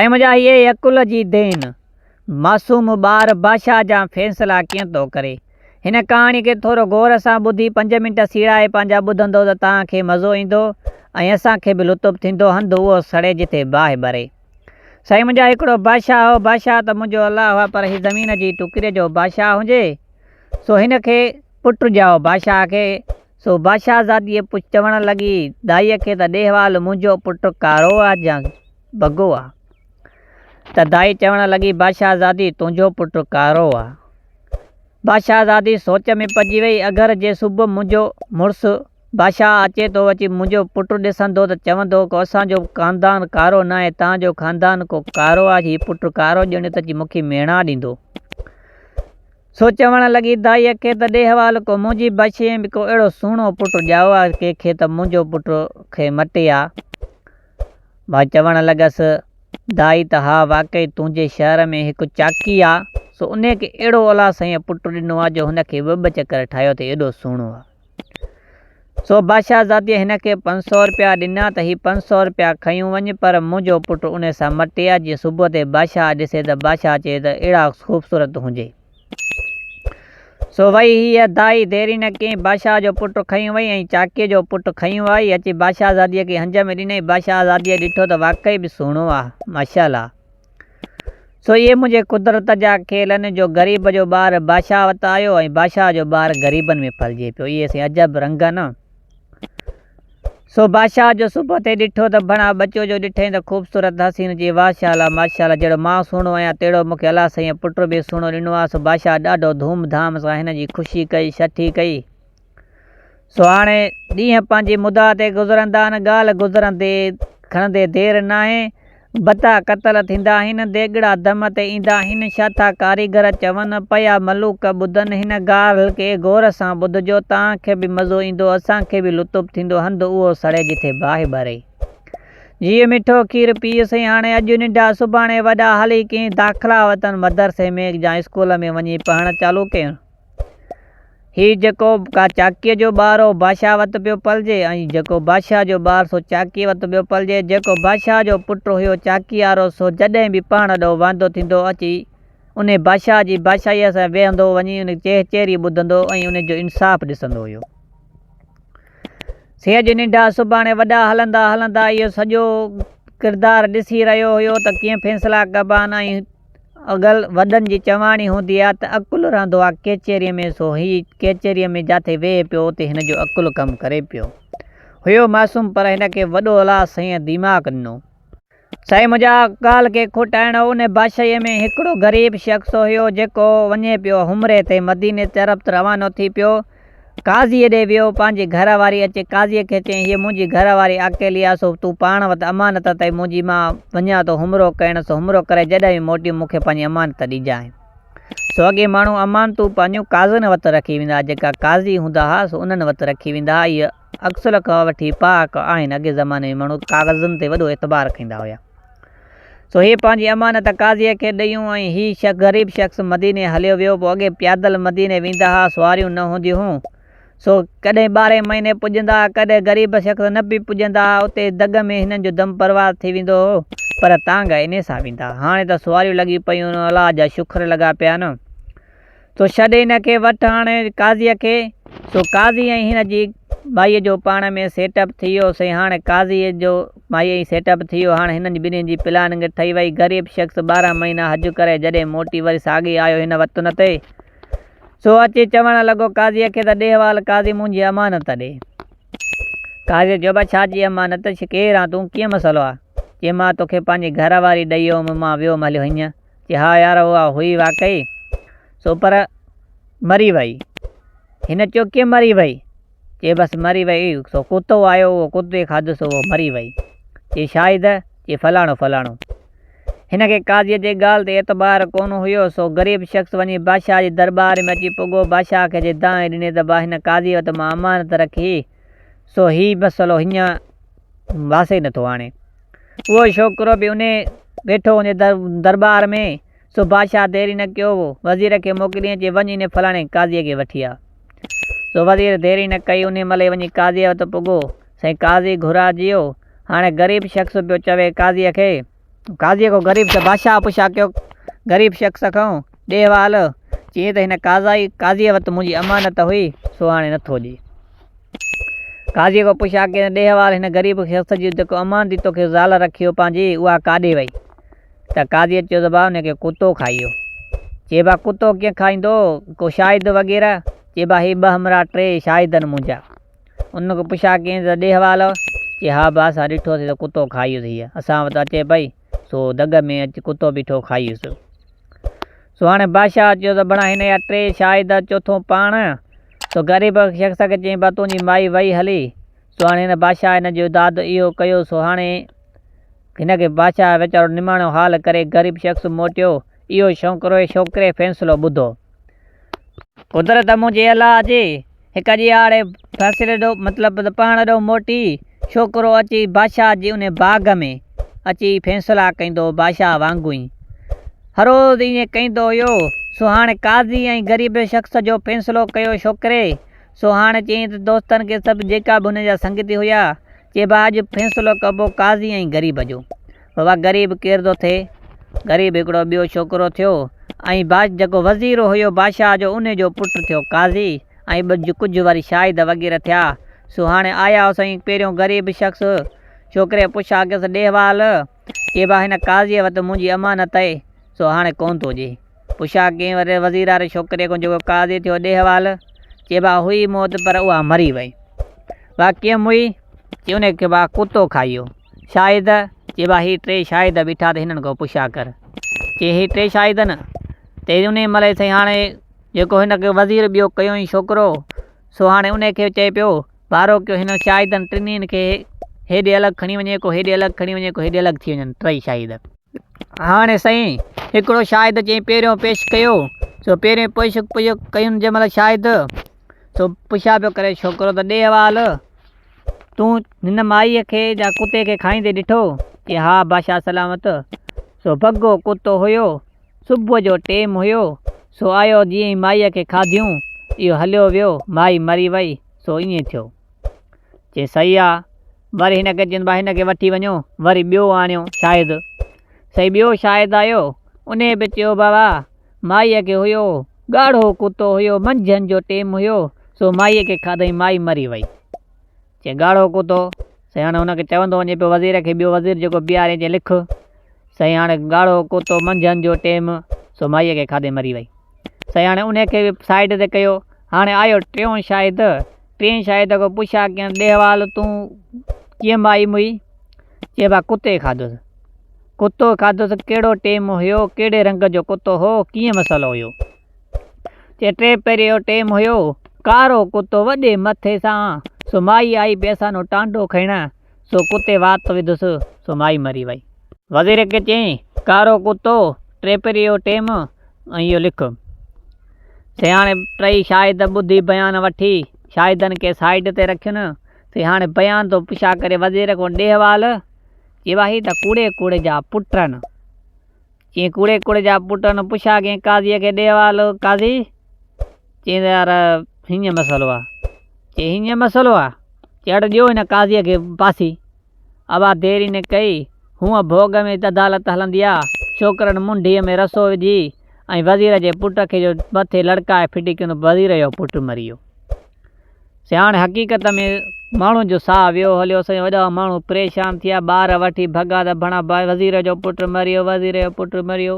۽ منهنجا هيء عقل جي دين، معصوم ٻار بادشاهه جا فيصلا ڪيئن ٿو ڪري؟ هن ڪهاڻي کي ٿورو غور سان ٻڌي پنج منٽ سيڙائي پنهنجا ٻڌندو ته توهان کي مزو ايندو ۽ اسان کي به لطف ٿيندو هنڌ اهو سڙي جتي باهه ٻري. سائين منهنجا هڪڙو بادشاهه هو، بادشاهه ته منهنجو الله هو پر هي زمين جي ٽڪري جو بادشاهه هجي سو هن کي پٽ ڄائو بادشاهه کي سو بادشاهزاديء چوڻ لڳي دائيء کي ته ڏي حوال منهنجو پٽ ڪارو آ يا بگو آ. ته دائي چوڻ لڳي، بادشاهزادي، تنهنجو پٽ ڪارو آ. بادشاهزادي سوچ ۾ پئجي وئي، اگر جي صبح منهنجو مڙس بادشاهه اچي ٿو اچي منهنجو پٽ ڏسندو ته چوندو ڪو اسان جو خاندان ڪارو ناهي، توهان جو خاندان ڪو ڪارو آ، هي پٽ ڪارو ڄڻيو ته اچي مون کي ميڻا ڏيندو. سو چوڻ لڳي دائيء کي ته ڏي حوال ڪو منهنجي بادشاهيء ۾ ڪو اهڙو سهڻو پٽ ڄائو آ ڪنهن کي ته منهنجو پٽ کي مٽي آ. مان چوڻ لڳس، دائي ته ها واقعي تنهنجي شهر ۾ هڪ چاڪي آ، سو انهيء کي اهڙو الله سائينء پٽ ڏنو آ جو هن کي ٻه ٻه چڪر ٺاهيو اٿئي ايڏو سهڻو آ. سو بادشاهزاديء هن کي 500 رپيا ڏنا ته هي 500 رپيا کنيون وڃ پر منهنجو پٽ انهي سان مٽي آ جيئن صبح تي بادشاهه ڏسي ته بادشاهه چئي ته اهڙا خوبصورت هجي. سو وئي هيء دائي ديري نه ڪئين، بادشاهه جو پٽ کنيون وئي ۽ چاڪيء جو پٽ کنيون آئي، اچي بادشاهزاديء کي هنج ۾ ڏنائين. بادشاهزاديء ڏٺو ته واقعي به سهڻو آ، ماشاءالله! سو اهي منهنجي قدرت جا کيل آهن، جو غريب جو ٻار بادشاهه وٽ آيو ۽ بادشاهه جو ٻار غريبن ۾ ڦلجي پيو. اهي سائين عجب رنگ آهن. سو بادشاهه جو صبح تي ڏٺو ته ڀڻا ٻچو جو ڏٺئين ته خوبصورت حسين چي واشاء الله ماشاء الله جهڙو مان سهڻو آهيان تهڙو مون کي الله سائينء پٽ به سهڻو ڏنو آهي سو بادشاهه ڏاڍو ڌوم ڌام سان هن جي خوشي ڪئي شٺي ڪئي سو هاڻي ڏينهن پنهنجي مدعا تي گذرندا آهن ڳالهه گذرندي کڻندي دير ناهي ڀتا قتل ٿيندا هن، ديڳڙا دم تي ايندا هن، ڇا ٿا ڪاريگر چون، پيا ملوڪ ٻڌن، هن ڳالهه کي غور سان ٻڌجو، توهان کي به مزو ايندو، اسان کي به لطف ٿيندو، هنڌ اهو سڙي جٿي باهه ٻري. جيء مٺو کير پيء سائين، هاڻي اڄ ننڍا سڀاڻي وڏا، هلي ڪنهن داخلا وتن مدرسي ۾ يا اسڪول ۾ وڃي پڙهڻ چالو ڪيون. هي جيڪو ڪا چاڪيء جو ٻار هو، بادشاهه وٽ پيو پلجي ۽ جيڪو بادشاهه جو ٻار سو چاڪيء وٽ پيو پلجي. جيڪو بادشاهه جو پٽ هيو چاڪيء وارو سو جڏهن به پهڻ ڏو واندو ٿيندو اچي انهي بادشاهه جي بادشاهيء سان ويهندو وڃي ان جي چهچهري ٻڌندو ۽ ان جو انصاف ڏسندو هيو. سي اڄ ننڍا سڀاڻي وڏا هلندا هلندا اهو سڄو ڪردار ڏسي رهيو هيو ته ڪيئن فيصلا ڪبا آهن ۽ اڳل وڏن جي چواڻي هوندي آ ته عقل رهندو آ ڪيچيريء ۾ سو هي ڪيچيريء ۾ جاٿي ويهي پيو اتي هن جو عقل ڪم ڪري پيو. هيو معصوم پر هن کي وڏو الله سائينء ديماغ ڏنو. سائين منهنجا ڳالهه کي کوٽائڻ هو ان بادشاهيء ۾ هڪڙو غريب شخص هيو جيڪو وڃي پيو عمري تي مديني طرف روانو ٿي پيو. قاضيء ڏي ويو، پنهنجي گهر واري اچي قاضيء کي چيائين، هيء منهنجي گهر واري اڪيلي آ، سو تون پاڻ وٽ امانت اٿئي منهنجي، مان وڃان ٿو حمرو ڪرڻ، سو حمرو ڪري جڏهن به موٽيم مون کي پنهنجي امانت ڏجانء. سو اڳي ماڻهو امانتون پنهنجون قاضين وٽ رکي ويندا ها، جيڪا قاضي هوندا ها، سو انهن وٽ رکي ويندا ها، اهي اصل کان وٺي پاڪ آهن، اڳي زماني ۾ ماڻهو ڪاغذن تي وڏو اعتبار رکيندا هيا. سو هي پنهنجي امانت قاضيء کي ڏيون ۽ هي غريب شخص مديني هليو ويو. پوء اڳي پيادل مديني ويندا ها، سواريون نه هونديون هون، سو ڪڏهن ٻارهين مهيني پڄندا ها، ڪڏهن غريب شخص نه به پڄندا ها، اتي دڳ ۾ هنن جو دم پرواز ٿي ويندو هو، پر تانگهه انهي سان ويندا ها. هاڻي ته سواريون لڳيون پيون آهن، الله جا شڪر لڳا پيا آهن. سو ڇڏ هن کي وٺ هاڻي قاضيء کي. سو قاضي ۽ هن جي مائيء جو پاڻ ۾ سيٽ اپ ٿي ويو. سائين هاڻي قاضيء جو مائيء ۽ سيٽ اپ ٿي ويو. هاڻي هنن ٻنهين جي پلاننگ ٺهي وئي. غريب شخص 12 مهينا حج ڪري جڏهن موٽي وري ساڳي آيو هن وطن تي. سو اچي چوڻ لڳو قاضيء کي ته ڏي حوال قاضي منهنجي امانت ڏي. قاضيء چيو ڀا ڇا جي امانت ڪير آن تون ڪيئن مسئلو آ؟ چي مان توکي پنهنجي گهر واري ڏئي ويو هوم مان ويو هوم هليو هينئن. چي ها يار اها هئي واقعي سو پر مري وئي. هن چيو ڪيئن مري وئي؟ چي بس مري وئي سو ڪتو آيو اهو ڪتي کاڌس اهو مري وئي. چي شاهد؟ چي فلاڻو فلاڻو. هن کي قاضيء جي ڳالهه تي اعتبار ڪونه هيو سو غريب شخص وڃي بادشاهه جي درٻار ۾ اچي پڳو. بادشاهه کي جي دانهن ڏني ته با هن قاضيء وٽ مان امانت رکي سو هي مسئلو هينئن واسي نٿو آڻي. اهو ڇوڪرو به انهي ويٺو هوندي درٻار ۾، سو بادشاهه دير ئي نه ڪيو، وزير کي موڪليائين، چي، وڃ انهي فلاڻي قاضيء کي وٺي آ. سو وزير دير ئي نه ڪئي، انهي مهل ئي وڃي قاضيء وٽ پڳو. سائين قاضي گهراجيو. هاڻي غريب شخص پيو چوي قاضيء کي. قاضيء کان غريب ته بادشاهه پڇا ڪيو غريب شخص کان، ڏي حوال؟ چيائين ته هن قاضائي قاضيء وٽ منهنجي امانت هئي، سو هاڻي نٿو ڏي. قاضيء کان پڇا ڪيائين ته ڏي حوال هن غريب شخص جي جيڪو امانتي توکي زال رکي هو پنهنجي، اها ڪاڏي وئي؟ ته قاضيء چيو ته ڀاء ان کي ڪتو کائي ويو. چي ڀاء ڪتو ڪيئن کائيندو؟ ڪو شاهد وغيره؟ چي ڀاء هي ٻه همراهه ٽي شاهد آهن منهنجا. ان کان پڇا ڪيائين ته ڏي حوال؟ چي ها ڀاء اسان ڏٺوسين ته ڪتو کائي ويس هيء اسان وٽ اچي پئي سو دڳ ۾ اچي ڪتو بيٺو کائي ويس. سو هاڻي بادشاهه چيو ته بڻا هن جا ٽي شاهد چوٿون پاڻ. سو غريب شخص کي چيائين ڀاء تنهنجي مائي وئي هلي. سو هاڻي هن بادشاهه هن جو داد اهو ڪيو سو هاڻي هن کي بادشاهه ويچارو نماڻو حال ڪري غريب شخص موٽيو اهو شوڪرو ڇوڪري فيصلو ٻڌو. قدرت منهنجي الله جي هڪ ڏيهاڙي فيصلي ڏو مطلب ته پهڻ ڏو موٽي ڇوڪرو اچي بادشاهه جي انهي باغ ۾ اچي فيصلا ڪيندو هو بادشاهه وانگون ئي هروز ائين ڪيندو هيو سو هاڻي قاضي ۽ غريب شخص جو فيصلو ڪيو ڇوڪري سو هاڻي چيائين ته دوستن کي سڀ جيڪا به هن جا سنگتي هيا چي ڀاء اڄ فيصلو ڪبو قاضي ۽ غريب جو بابا غريب ڪير ٿو ٿئي؟ غريب هڪڙو ٻيو ڇوڪرو ٿيو ۽ جيڪو وزير هيو بادشاهه جو انهي جو پٽ ٿيو قاضي ۽ ڪجهه وري شاهد وغيره ٿيا. سو هاڻي آيا سائين پهريون غريب شخص ڇوڪري پڇا ڪيس ڏي حوال؟ چي ڀا هن قاضيء وٽ منهنجي امانت اهي سو هاڻي ڪونه ٿو ڏي. پڇا ڪيائين وري وزير واري ڇوڪري کان جيڪو قاضي ٿيو ڏي حوال؟ چي ڀا هئي مون وٽ پر اها مري وئي. ڀا ڪيئن مئي؟ چي انهي کي ڀا ڪتو کائي ويو. شاهد، چي ڀا هي ٽي شاهد بيٺا ته هنن کان پڇا ڪر. چي هي ٽي شاهد نه؟ تي انهي مهل سائين هاڻي جيڪو هن کي وزير ٻيو ڪيو ئي ڇوڪرو سو هاڻي انهي کي چئي پيو ڀارو ڪيو هنن شاهدن ٽنهين کي هيڏي الڳ کڻي وڃي ڪو هيڏي الڳ کڻي وڃي ڪو هيڏي الڳ ٿي وڃن ٽئي شاهد. هاڻي سائين هڪڙو شاهد چئي پهريون پيش ڪيو سو پهريون پيش ڪيون جنهن مهل شاهد سو پڇا پيو ڪري ڇوڪرو ته ڏي حوال. تون هن مائيء کي يا ڪتي کي کائيندي ڏٺو؟ چي ها بادشاهه سلامت. سو بگو ڪتو هيو. صبح جو ٽيم هيو. سو آيو جيئن ئي مائيء کي کاڌيون، اهو هليو ويو، مائي مري وئي، سو ائين ٿيو. چي صحيح آ. وري هن کي چين ڀاء هن کي وٺي وڃو. وري ٻيو آڻيو شاهد. سائين ٻيو شاهد آيو. انهيء به چيو بابا مائيء کي هيو، ڳاڙهو ڪتو هيو، منجهند جو ٽيم هيو، سو مائيء کي کاڌائين، مائي مري وئي. چي ڳاڙهو ڪتو؟ سائين هاڻي هن کي چوندو وڃي پيو وزير کي، ٻيو وزير جيڪو بيهارين چي لک. سائين هاڻي ڳاڙهو ڪتو، منجهند جو ٽيم، سو مائيء کي کاڌي مري وئي. سائين هاڻي انهيء کي به سائيڊ تي ڪيو. هاڻي آيو ٽيون شاهد. ٽئين شاهد کان پڇا ڪيائين، ڏي حوال تون ڪيئن مائي مئي؟ چي ڀا ڪتي کاڌس. ڪتو کاڌس ڪهڙو ٽيم هيو ڪهڙي رنگ جو ڪتو هو ڪيئن مسئلو هيو. چي ٽي پهري جو ٽيم هيو ڪارو ڪتو وڏي مٿي سان سو مائي آئي پئي اسان نو ٽانڊو کڻڻ سو ڪتي وات وڌس سو مائي مري وئي. وزير کي چيائين ڪارو ڪتو ٽي پهري جو ٽيم ۽ اهو لک. سياڻي ٽئي شاهد ٻڌي بيان وٺي شاهدن کي سائيڊ تي رکين سي هاڻي بيان ٿو پڇا ڪري وزير کان ڏي حوال. چيو هي ته ڪوڙي ڪوڙي جا پٽ آهن. چيائين ڪوڙي ڪوڙي جا پٽ آهن. پڇا ڪيائين قاضيء کي ڏي حوال قاضي؟ چيائين ته يار هيئن مسئلو آ. چيائين هيئن مسئلو آ؟ چي اڙ ڏيو هن قاضيء کي پاسي. ابا دير ئي نه ڪئي. هونء ڀوڳ ۾ عدالت هلندي آ. ڇوڪرن منڍيء ۾ رسو وجهي ۽ وزير جي پٽ کي جو مٿي لڙڪائي ڦٽي ڪيون ته وزير جو پٽ مري ويو. سياڻ حقيقت ۾ ماڻهن جو ساهه ويو هليو سائين وڏا ماڻهو پريشان ٿيا ٻار وٺي ڀڳا ته ڀڻا وزير جو پٽ مريو وزير جو پٽ مريو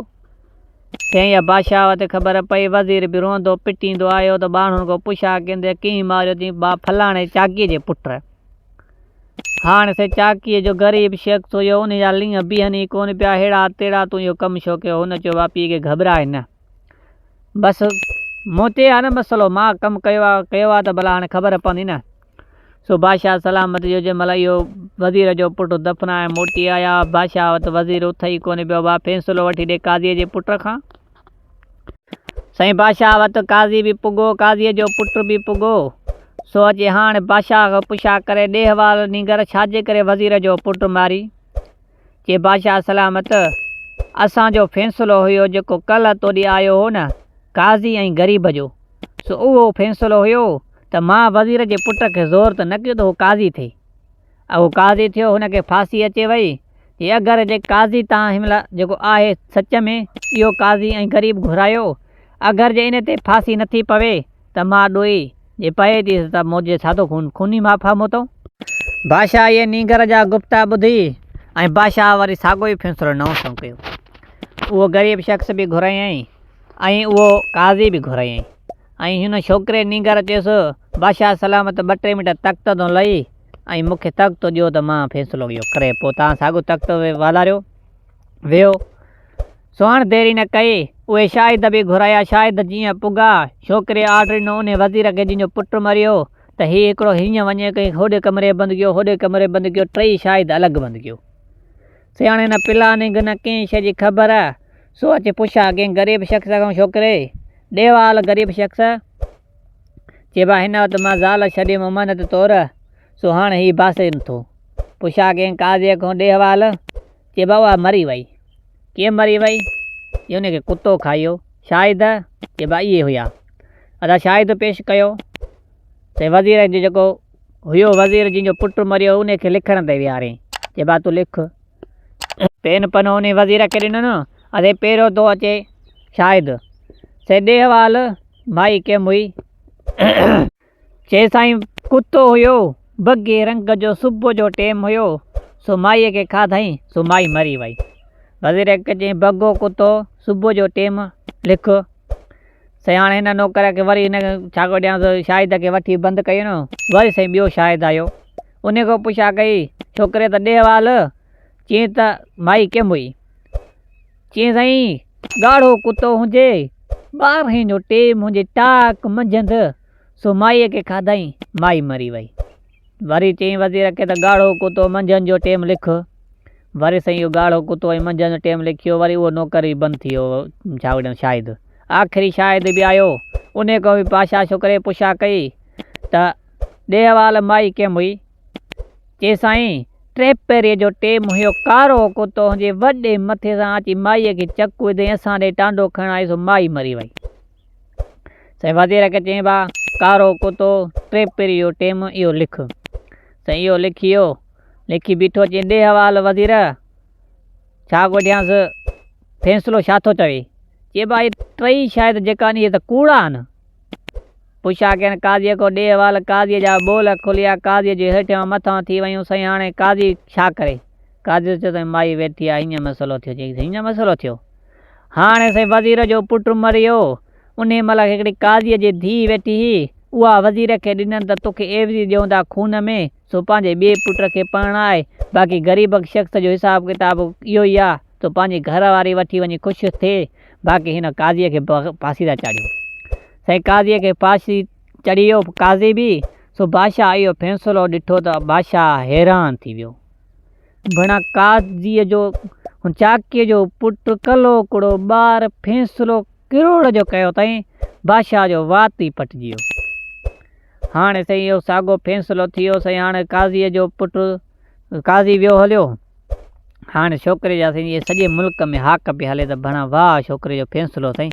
سائين اها بادشاهه وٽ خبر پئي وزير به روئندو پٽيندو آيو ته ٻانهن کان پڇا ڪندي ڪنهن ماريو ٿي با فلاڻي چاڪيء جي پٽ هاڻ سي چاڪيء جو غريب شخص هيو ان جا لينگهه بيهن ئي ڪونه پيا هيڙا تيڙا تون اهو ڪم ڇو ڪيو هن چيو با پيء کي گهٻرائي نه بس مون تي آ نه مسئلو مان ڪم ڪيو آ ڪيو آ ته ڀلا هاڻي خبر پوندي نه. سو بادشاهه سلامت جو جنهن مهل اهو وزير جو پٽ دفنائي موٽي آيا بادشاهه وٽ وزير اٿئي ڪونه پيو ڀاء فيصلو وٺي ڏي قاضيء جي پٽ کان. سائين بادشاهه وٽ قاضي به پڳو قاضيء جو پٽ به پڳو. سو اچي هاڻ بادشاهه کان پڇا ڪري ڏي حوال نينگر ڇاجي ڪري وزير جو پٽ ماري. چي بادشاهه سلامت! اسان جو فيصلو هيو جيڪو ڪلهه توڏي آيو هو نه، قاضي ۽ غريب جو، سو اهو فيصلو هيو ته مان وزير جي پٽ کي زور ته نه ڪيو ته هو قاضي ٿئي. اهو قاضي ٿيو، هن کي ڦاسي اچي وئي. جي اگر جي قاضي تان هن مهل جيڪو آهي سچ ۾ اهو قاضي ۽ غريب گهرايو اگر جي ان تي ڦاسي نٿي پوي ته مان ڏوهي جي پئي ٿي ته منهنجي ڇا ٿو خون خوني معاف آ مون تون. بادشاهه اهي نينگر جا گفتا ٻڌي ۽ بادشاهه وري ساڳيو ئي فيصلو نئون سنئون ڪيو. اهو غريب شخص به گهرايائين ۽ اهو قاضي به گهرايائين ۽ هن ڇوڪري نينگر چيس، بادشاهه سلامت ٻه ٽي منٽ تخت تان لهي ۽ مون کي تخت ڏيو ته مان فيصلو اهو ڪري پوء توهان ساڳيو تخت والاريو ويو. سو هاڻ دير ئي نه ڪئي، اهي شاهد به گهرايا، شاهد جيئن پڳا، ڇوڪري آرڊر ڏنو انهي وزير کي جنهن جو پٽ مريو ته هي هڪڙو هيئن وڃي ڪنهن هوڏي ڪمري بند ڪيو، هوڏي ڪمري بند ڪيو، ٽئي شاهد الڳ بند ڪيو. سياڻي نه پلاننگ نه ڪنهن شيء جي خبر، سو اچي پڇا ڪنهن غريب شخص کان ڇوڪري ڏيوال غريب شخص چي ڀا هن وقت مان زال ڇڏيم امانت طور، سو هاڻ هي باسي نٿو. پڇا ڪنهن قاضيء کان ڏيوال چي ڀا اها مري وئي. ڪيئن مري وئي؟ چي ان کي ڪتو کائي ويو. شاهد چي ڀا اهي هيا. ادا شاهد پيش ڪيو. سائين وزير جو جيڪو هيو وزير جنهن جو پٽ مريو هو ان کي لکڻ تي ويهارين. چي ڀا تون لک. پين پنو انهي وزير کي ڏنن. ادي پهريون ٿو اچي شاهد. سائين ڏي حوال مائي ڪيم هئي. چي سائين ڪتو هيو بگي رنگ جو صبح جو ٽيم هيو سو مائي کي کاڌائين سو مائي مري وئي. وزير کي چيائين بگو ڪتو صبح جو ٽيم لک. سائين هاڻي هن نوڪر کي وري هن ڇا ڪيو ڏيانس شاهد کي وٺي بند ڪيو نه وري سائين ٻيو شاهد آيو ان کان پڇا ڪئي ڇوڪري ته ڏي حوال چيائين ته مائي ڪيم هئي چيائين سائين ڳاڙهو ڪتو هجي ٻارهين جو ٽيم هجي ٽاڪ منجهند سو مائيء کي کاڌائين مائي مري وئي وري چيائين وزير کي ته ڳاڙهو ڪتو منجهند جو ٽيم لک. وري سائين اهو ڳاڙهو ڪتو ۽ منجهند جو ٽيم لکيو. وري اهو نوڪر به بند ٿي ويو ڇا وڙهيو شاهد. آخري شاهد به آيو. انهي کان به بادشاهه ڇوڪري پڇا ڪئي ته ڏي حوال مائي ڪيم هئي؟ چي سائين ٽيپهريء جو ٽيم هيو ڪارو ڪتو هنجي وڏي مٿي سان اچي مائيء کي چڪ وڌئين اسان ڏي ٽانڊو کڻڻ آئي سو مائي مري وئي. سائين وزير کي چيائين ڀاء ڪارو ڪتو ٽيپري جو ٽيم اهو لک. سائين اهو لکي ويو. لکي بيٺو چيائين ڏي حوال وزير ڇا ڳوڍيانس فيصلو ڇا ٿو چوي. چي ڀاء اهي ٽئي شاهد جيڪا آهن اهي ته ڪوڙا آهن. پڇا ڪين قاضيء کان ڏي حوال قاضيء جا ٻول کليا قاضيء جون هيٺيان مٿان ٿي ويون سائين هاڻي قاضي ڇا ڪري. قاضي چيو سائين مائي ويٺي آهي هيئن مسئلو ٿيو چيائين هيئن مسئلو ٿيو. هاڻي سائين وزير جو پٽ مريو. انهيء مهل هڪڙي قاضيء جي ڌيء ويٺي هئي. اها وزير کي ڏنن ته توکي عيوضي ڏيون ٿا خون ۾، سو پنهنجي ٻئي پٽ کي پرڻاء. باقي غريب شخص جو حساب ڪتاب اهو ئي آ ته پنهنجي گهر واري وٺي وڃي خوش ٿئي. باقي هن قاضيء کي ڦاسي ٿا چاڙهيون. سائين قاضيء کي ڦاسي چڙهي ويو قاضي به، سو بادشاهه اهو فيصلو ڏٺو ته بادشاهه حيران ٿي ويو. بڻا قاضيء جو هن چاڪيء جو پٽ ڪلهوڪڙو ٻار فيصلو ڪروڙ جو ڪيو اٿائين، بادشاهه جو وات ئي پٽجي ويو. هاڻي سائين اهو ساڳو فيصلو ٿي ويو، سائين هاڻي قاضيء جو پٽ قاضي ويو هليو. هاڻي ڇوڪري جا سائين اهي سڄي ملڪ ۾ هاڪ پئي هلي ته بڻا واهه ڇوڪري جو فيصلو سائين.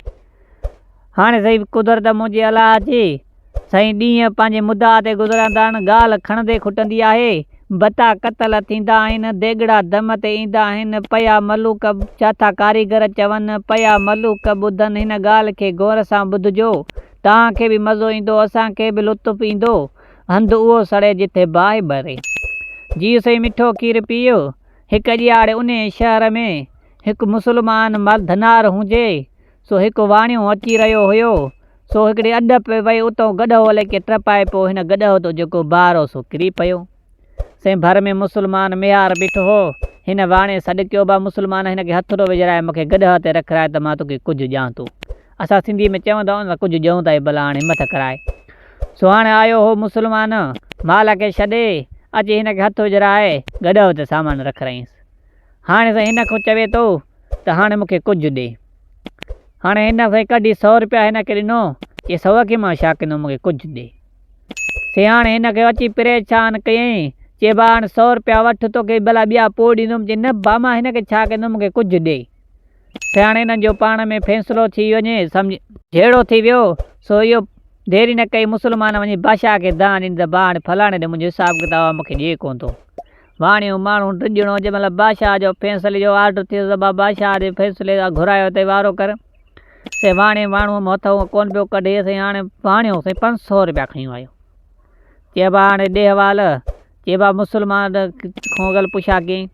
هاڻي سائين قدرت منهنجي الله جي. سائين ڏينهن پنهنجي مدعا تي گذرندا آهن، ڳالهه کڻندي کٽندي آهي. بتا قتل ٿيندا آهن، ديڳڙا دم تي ايندا آهن، پيا ملوڪ ڇا ٿا ڪاريگر چون، پيا ملوڪ ٻڌن، هن ڳالهه کي غور سان ٻڌجو، توهان کي به مزو ايندو، اسان کي به لطف ايندو، هنڌ اهو سڙي جٿي باهه ٻري. جيء سائين مٺو کير پيء، هڪ ڏيهاڙي انهيء شهر ۾ هڪ مسلمان ڌنار هجي، سو هڪ واڻيو اچي رهيو هيو، سو هڪڙي اڏ پئي وئي، اتئون گڏهه الائي ٽپائي پيو، هن گڏهه تان جيڪو بار هو سو ڪري پيو. سائين ڀر ۾ مسلمان ميهار بيٺو هو، هن واڻي سڏ ڪيو، با مسلمان هن کي هٿ ٿو وجهرائي، مون کي گڏهه تي رکرائي ته مان توکي ڪجهه ڏيان ٿو. اسان سنڌي ۾ چوندا آهيون نه ته ڪجهه ڏيون ٿا هي ڀلا هاڻي همٿ ڪرائي. سو هاڻي آيو هو مسلمان، مال کي ڇڏي، اچي هن کي هٿ وجهرائي، گڏهه تي سامان رکرائينس. هاڻي سائين هن کان چوي ٿو ته هاڻي مون کي ڪجهه ڏي. هاڻي هن سائين ڪڍي سئو روپيا هن کي ڏنو، چي سئو کي مان ڇا ڪندم مون کي ڪجهه ڏي. سائين هاڻي هن کي اچي پريشان ڪيائين، چي ڀاء هاڻي سئو روپيا وٺ توکي ڀلا ٻيا پوء ڏيندم، چي نه ڀاء مان هن کي ڇا ڪندم مون کي ڪجهه ڏي. سائين هاڻي هنن جو پاڻ ۾ فيصلو ٿي وڃي سمجهه. جهيڙو ٿي ويو، سو اهو دير ئي نه ڪئي مسلمان وڃي بادشاهه کي دانهن ڏني ته ڀاء هاڻي فلاڻي ڏي منهنجو حساب ڪتاب آ مون کي ڏئي ڪونه ٿو. واڻيو ماڻهو ڊڄڻو، جنهن مهل بادشاهه جو فيصلي جو آرڊر ٿيس ته بابا بادشاهه جي فيصلي سان گهرايو اٿئي وارو ڪر. سي واڻي ماڻهوء مان هٿئون ڪونه پيو ڪڍي، سائين هاڻي واڻيو سائين 500 رپيا کنيون آيو. چي ڀا هاڻي ڏي حوال، چي ڀا مسلمان کان ڳل پڇا ڪيائين.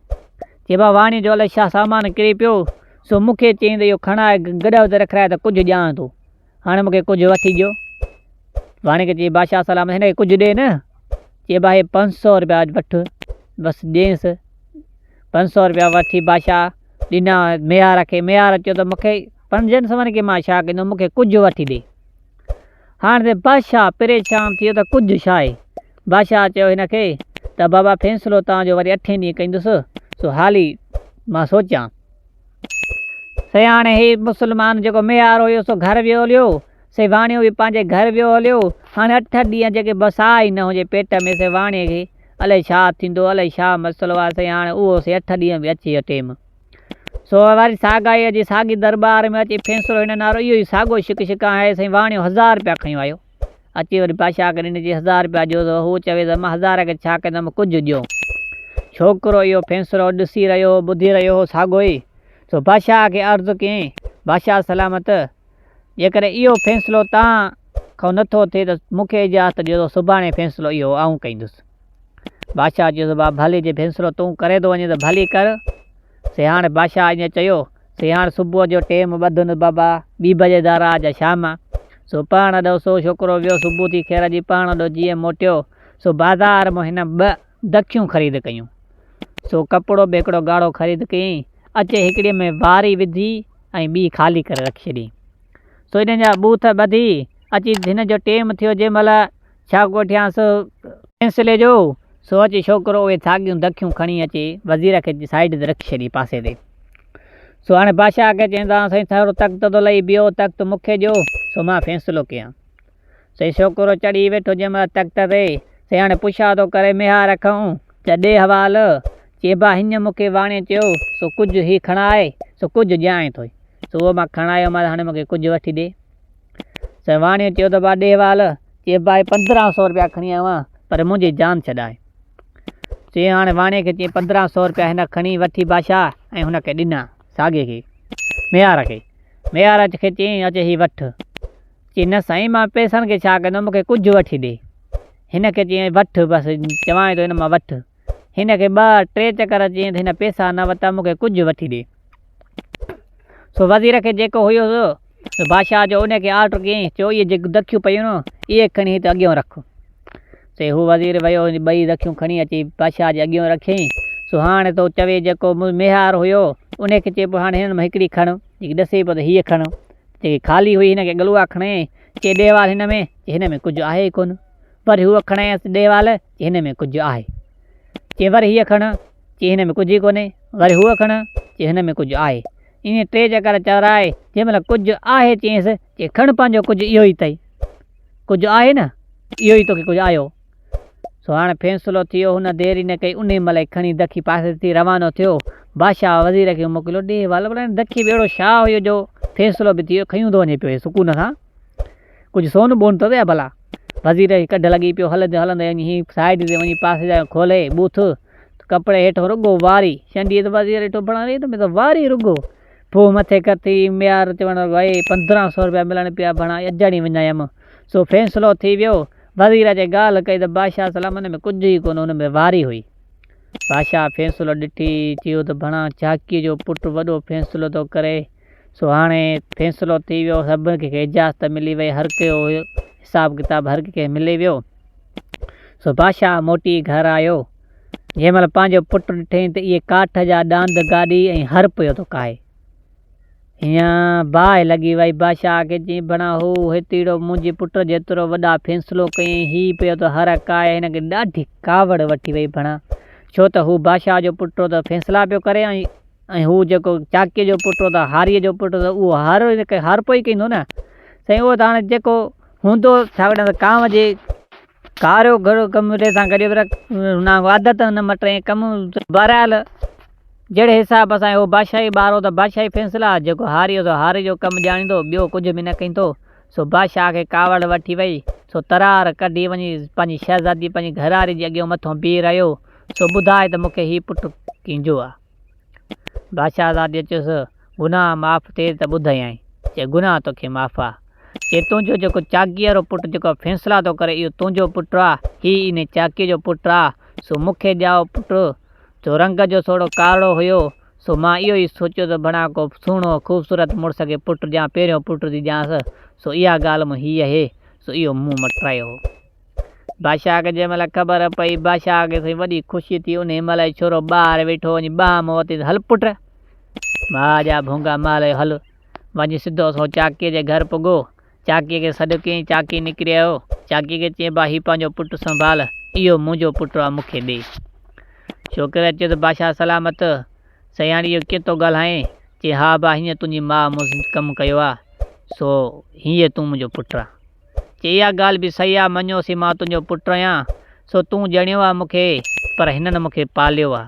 چي ڀا واڻيي جو الائي ڇا سامان ڪري پيو، سو مون کي چيائين ته اهو کڻائي گڏهه تي رکرائي ته ڪجهه ڏيانء ٿو. هاڻي مون کي ڪجهه وٺي ڏيو. واڻيي کي چيائين بادشاهه سلامت هن کي ڪجهه ڏي نه. چي ڀا هي 500 رپيا وٺ، بس ڏينس. 500 رپيا وٺي بادشاهه ڏنا ميهار کي. ميهار چيو ته مون کي پنجن سون کي مان ڇا ڪندس، مون کي ڪجهه وٺي ڏي. هاڻ ته بادشاهه پريشان ٿي ويو ته ڪجهه ڇا آهي؟ بادشاهه چيو هن کي ته بابا فيصلو توهان جو وري اٺين ڏينهن ڪندس، سو حالي مان سوچيان. سائين هاڻي هي مسلمان جيڪو ميهار هيو سو گهر ويو هليو، سي واڻيو به پنهنجي گهر ويو هليو. هاڻي اٺ ڏينهن جيڪي بساهه ئي نه هجي پيٽ ۾ سي واڻيي کي الائي ڇا ٿيندو، الائي ڇا مسئلو آهي. سائين هاڻي اهو سي اٺ ڏينهن به اچي ويو ٽيم. سو وري ساڳائي اچي ساڳي درٻار ۾ اچي فيصلو هن نعرو اهو ئي ساڳو شڪ شڪان آهي. سائين واڻيو هزار رپيا کنيو آيو. اچي وري بادشاهه کي ڏني چي هزار رپيا ڏيو ته هو چوي ته مان هزار کي ڇا ڪندم ڪجهه ڏيو. ڇوڪرو اهو فيصلو ڏسي رهيو هو ٻڌي رهيو هو ساڳو ئي. سو بادشاهه کي عرض ڪيائين بادشاهه سلامت جيڪڏهن اهو فيصلو توهان کان نه ٿو ٿئي ته مون کي اجازت ڏيو ته سڀاڻي فيصلو اهو آئون ڪندس. بادشاهه چيس با ڀلي جي فيصلو تون ڪري ٿو وڃين ته ڀلي ڪر. سي هاڻ بادشاهه ائين چيو. سي هاڻ صبح جو ٽيم ٻڌن بابا ٻي بجي ڌارا جا شام. سو پهڻ ڏو سو ڇوڪرو ويو صبح ٿي خير جي پهڻ ڏو جيئن موٽيو سو بازار مان هن ٻه دکيون خريد ڪيون. سو ڪپڙو به هڪڙو ڳاڙهو خريد ڪيائين. اچي هڪڙيء ۾ واري وڌي ۽ ٻي خالي ڪري رکي ڇڏيائين. سو انهن جا ٻوٿ ٻڌي اچي هن جو ٽيم ٿيو جنهن مهل ڇا ڪوٺيانس فيصلي جو، سو اچي ڇوڪرو اهي ساڳيون دکيون کڻي اچي وزير کي سائيڊ تي رکي ڇڏي پاسي تي. سو هاڻي بادشاهه کي چين ته سائين ٿورو تخت ٿو لهي بيهو، تخت مون کي ڏيو، سو مان فيصلو ڪيان. سائين ڇوڪرو چڙهي ويٺو جنهن مهل تخت تي، سائين هاڻي پڇا ٿو ڪري ميهار کئون ته ڏي حوال، چي با هينئن مون کي واڻي چيو، سو ڪجهه هي کڻاء، سو ڪجهه ڏيانء ٿو. سو اهو مان کڻايومانس، هاڻي مون کي ڪجهه وٺي ڏي. سائين واڻيو چيو ته با ڏي حوال، چي با هي 15 سو رپيا کڻي آيو آهيان، پر منهنجي جان ڇڏاء. چي هاڻي واڻيي کي چيائين 15 سو رپيا هن کڻي وٺي بادشاهه ۽ هن کي ڏنا، ساڳي کي، ميهار کي. ميهار کي چيائين اچ هي وٺ. چي نه سائين مان پئسن کي ڇا ڪندم، مون کي ڪجهه وٺي ڏي. هن کي چيائين وٺ بس چوانء ٿو هن مان وٺ. هن کي ٻه ٽي چڪر چيائين ته هن پئسا نه ورتا مون کي ڪجهه وٺي ڏي. سو وزير کي جيڪو هيو سو بادشاهه جو ان کي آرڊر ڪيائين چيو اهي جيڪي دکيون پيون آهن اهي کڻي هت اڳيون رک. سي هو وزير ويو ٻئي دکيون کڻي اچي بادشاهه جي اڳيون رکيائين. سو هاڻي ٿو چوي جيڪو ميهار هيو ان کي چئي پيو هاڻي هنن مان هڪڙي کڻ جيڪي ڏسي پيو ته هيء کڻ. جيڪي خالي هئي هن کي ڳلوا کڻي چي ڏي وال هن ۾ چي هن ۾ ڪجهه آهي ئي ڪونه. وري هوء کڻائينس ڏي وال چي هن ۾ ڪجهه آهي. چي وري هيء کڻ چي هن ۾ ڪجهه ئي ڪونهي. وري هوء کڻ چي هن ۾ ڪجهه آهي. ائين ٽي چڪر چورائي جنهن مهل ڪجهه آهي چيائينس چي کڻ پنهنجو ڪجهه اهو ئي اٿئي. ڪجهه آهي نه اهو ئي توکي ڪجهه آيو. سو هاڻ فيصلو ٿيو، هن دير ئي نه ڪئي، انهيء مهل ئي کڻي دکي پاسي ٿي روانو ٿيو. بادشاهه وزير کي موڪليو، ڏي وال پر هن دکي به اهڙو شاهه هيو جو فيصلو به ٿي ويو، کنيون ٿو وڃي پيو هي سڪون سان، ڪجهه سون بون اٿس يا ڀلا؟ وزير جي ڪڍ لڳي پيو، هلندي هلندي وڃي هي سائيڊ تي وڃي پاسي جا کولي ٻوٿ ته ڪپڙي هيٺون رڳو واري ڇنڊي ته وزير ڏٺو بڻا ري ته ۾ ته واري رڳو پوء مٿي ڪٿي ميار چوڻ لڳو، اي 15 سو رپيا ملن پيا بڻا اجڙي وڃايم. سو فيصلو ٿي ويو. وزير اچي ڳالهه ڪئي ته بادشاهه سلام ان ۾ ڪجهه ئي ڪونه، ان ۾ واري هئي. بادشاهه فيصلو ڏٺي چيو ته ڀڻا جاڪيء جو پٽ وڏو فيصلو ٿو ڪري. سو هاڻي فيصلو ٿي ويو، سڀني کي اجازت ملي وئي، هر ڪنهن جو حساب ڪتاب هر ڪنهن کي ملي ويو. سو بادشاهه موٽي گهر آيو. جنهن مهل پنهنجو پٽ ڏٺائين ته اهي ڪاٺ جا ڏاند گاڏي ۽ هر پيو ٿو ڪاهي. هينئن باهه لڳي وئي بادشاهه کي، چيائين ڀڻا هو هيتيڙو منهنجي پٽ جيترو وڏا فيصلو ڪيائين، هي پيو ٿو هر ڪاهي. هن کي ڏاڍي ڪاوڙ وٺي وئي ڀڻا، ڇو ته هو بادشاهه جو پٽ هو ته فيصلا پيو ڪري ۽ هو جيڪو چاڪيء جو پٽ هو ته هاريء جو پٽ هو ته اهو هر هارپو ئي ڪندو نه. سائين اهو ته هاڻي جيڪو هوندو ڇا وٽان ته ڪانء جي ڪاريو گهرو ڪم ري سان گڏيو پر هن عادت نه مٽري ڪم بهرحال جهڙي حساب سان هو بادشاهي ٻار هو ته بادشاهي فيصلا جيڪو هاري هو سو هاري جو ڪم ڄاڻيندو ٻيو ڪجهه به نه ڪندو سو بادشاهه کي ڪاوڙ وٺي وئي سو ترار ڪڍي وڃي پنهنجي شهزادي پنهنجي گهرواري جي اڳيون مٿو بيهي رهيو. سو ٻڌاء ته مون کي هي پٽ ڪنهن جو آ؟ بادشاهزاديء چيس، گناهه معاف ٿئي ته ٻڌايانء. چي، گناهه توکي معاف آ. چي، تنهنجو جيڪو چاڪيء وارو پٽ جيڪو فيصلا ٿو ڪري، اهو تنهنجو پٽ آ، هي انهي چاڪيء جو پٽ آ، سو مون کي ڄائو پٽ، جو رنگ جو ٿورو ڪارڙو هيو، سو مان اهو ئي سوچيو ته بڻا ڪو سهڻو خوبصورت مڙس کي پٽ ڏيان، پهريون پٽ ٿي ڏيانس، سو اها ڳالهه مون هيء اهي، سو اهو مون مٽرايو هو. بادشاهه کي جنهن مهل خبر پئي، بادشاهه کي سائين وڏي خوشي ٿي، انهيء مهل ئي ڇورو ٻاهر ويٺو وڃي ٻانهن مان ورتي ته هل پٽ! ماء جا ڀونگا مهل جو هل! وڃي سڌو سنئون چاڪيء جي گهر پڳو. چاڪيء کي سڏ ڪيائين، چاڪي نڪري آيو. چاڪيء کي چيائين، با هي پنهنجو پٽ سنڀال، اهو منهنجو پٽ آ، مون کي ڏي. ڇوڪري چيو ته بادشاهه سلامت، سائين هاڻي اهو ڪيئن ٿو ڳالهائين؟ چيائين، ها با هيئن تنهنجي ماء مون سان ڪم ڪيو آ، سو هيء تون منهنجو پٽ آ. چي اها ڳالهه به صحيح آ، مڃيوسين مان تنهنجو پٽ آهيان، سو تون ڄڻيو آ مون کي، پر هنن مون کي پاليو آ،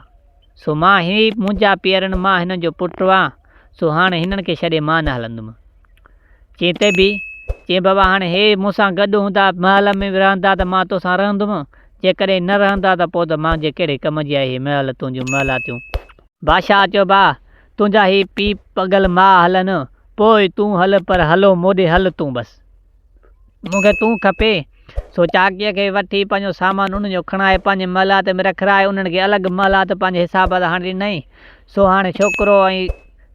سو مان هي منهنجا پيئرن مان هنن جو پٽ آن، سو هاڻ هنن کي ڇڏي مان نه هلندم. چي ته به، چي بابا هاڻ هي مون سان گڏ هوندا، محل ۾ به رهندا ته مان توسان رهندم، جيڪڏهن نه رهندا ته پوء ته مانجي ڪهڙي ڪم جي آهي هي محل تنهنجون محلاتيون. بادشاهه چيو با، تنهنجا هي پيء پڳل ماء هلن، پوء تون هل پر هلو موڏي هل تون بس. مون کي تون کپي. سو چاڪيء کي وٺي پنهنجو سامان انهن جو کڻائي پنهنجي محلات ۾ رکرائي انهن کي الڳ محلات پنهنجي حساب سان هڻي ڏنائين. سو هاڻي ڇوڪرو ۽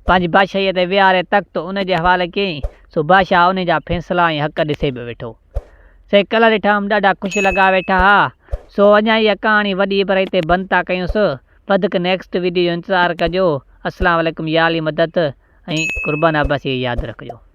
پنهنجي بادشاهيء تي ويهاري تخت ان جي حوالي ڪيائين. سو بادشاهه انهي جا فيصلا ۽ حق ڏسي به ويٺو. سي ڪلهه ڏٺم ڏاڍا خوش لڳا ويٺا ها. سو اڃا اها ڪهاڻي وڏي پر هتي بند ٿا ڪيونس. وڌڪ نيڪسٽ وڊيو جو انتظار ڪجو. اسلام عليڪم يا علي مدد ۽ قربان عباسي کي ياد رکجو.